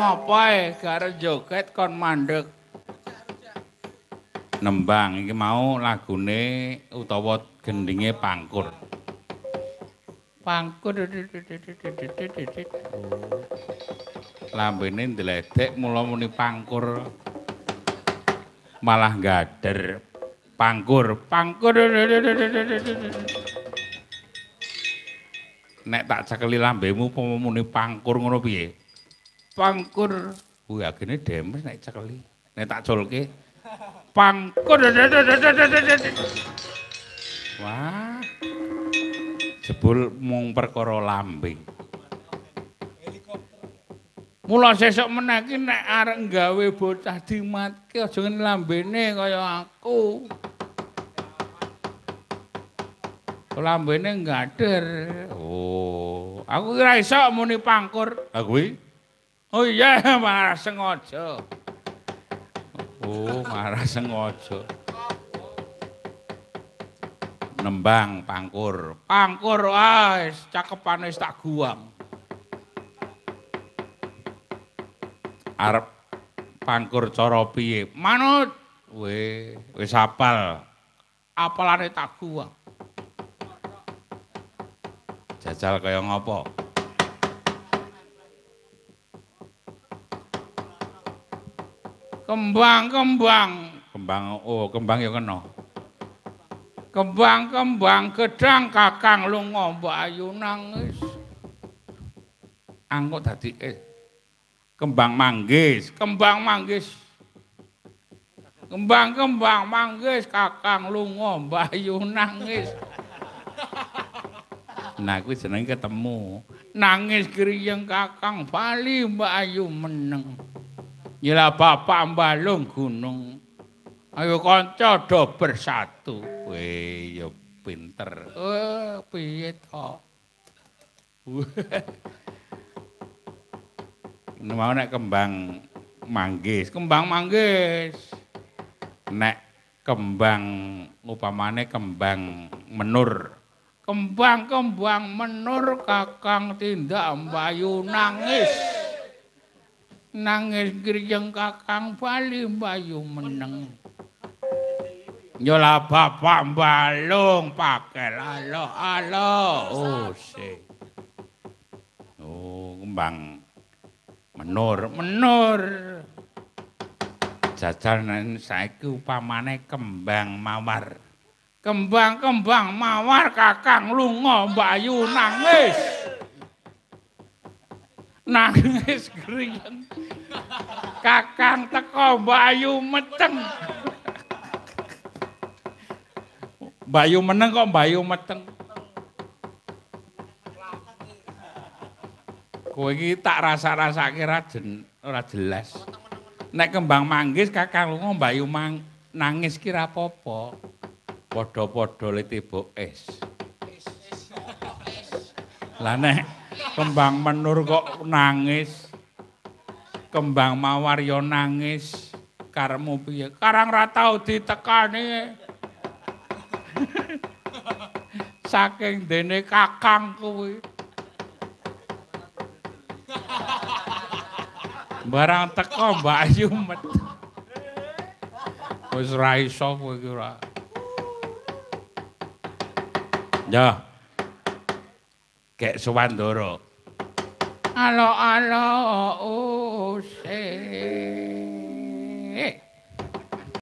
Ngopo e garep joget kon mandeg. Nembang iki mau lagune utawa gendinge Pangkur. Pangkur. Lambene ndledek mula muni pangkur. Malah gader. Pangkur, pangkur. Nek tak cekeli lambemu apa muni pangkur ngono piye? Pangkur. Kuwi agene demes nek cekeli. Nek tak culke pangkur. Wah. Jebul mung perkara lambe. Mula sesuk meneh iki nek arep gawe bocah dimatke aja ngene lambene kaya aku. Lambene gader. Oh, aku ora iso muni pangkur. Ha kuwi? Oh iya, marah sengaja. Oh, marah sengaja. Nembang pangkur. Pangkur wis cakepane wis tak guang. Arep pangkur cara piye? Manut. Weh, wis apal. Apalane tak guang. Jajal kaya ngopo? Kembang-kembang. Kembang, oh kembang ya kena. Kembang-kembang gedang kakang lunga mbok ayu nangis. Angkok dadi kembang manggis, kembang manggis. Kembang-kembang manggis kakang lunga mbok ayu nangis. Nah kuwi jenenge ketemu. Nangis griyeng kakang bali mbok ayu meneng. Nyela bapak mbalung gunung. Ayo kanca do bersatu. Weh ya pinter. Piye to? Mau nek kembang manggis, kembang manggis. Nek kembang upamane kembang menur. Kembang-kembang menur kakang tindak mbayu nangis. Nangis griyeng kakang bali mbayu meneng. Nyola bapak mbalung pakel alo alo. Oh sih. Oh kembang menur, menur. Jajal nek saiki upamane kembang mawar. Kembang-kembang mawar kakang lunga mbayu nangis. Nangis griyeng. Kakang teko mbayu meteng. Mbayu meneng kok mbayu meteng. Kowe iki tak rasa-rasake ora jelas. Nek kembang manggis kakang lunga mbayu nangis ki ra apa-apa. Padha-padha le tiba es. Lah nek kembang menur kok nangis. Kembang mawar ya nangis. Karepmu piye? Karang ra tau ditekani. Saking dene kakang kuwi. Barang teko Mbak Ayu metu. Wis ra iso kowe iki ora. Ya. Gek Suwandara. Alo alo ose.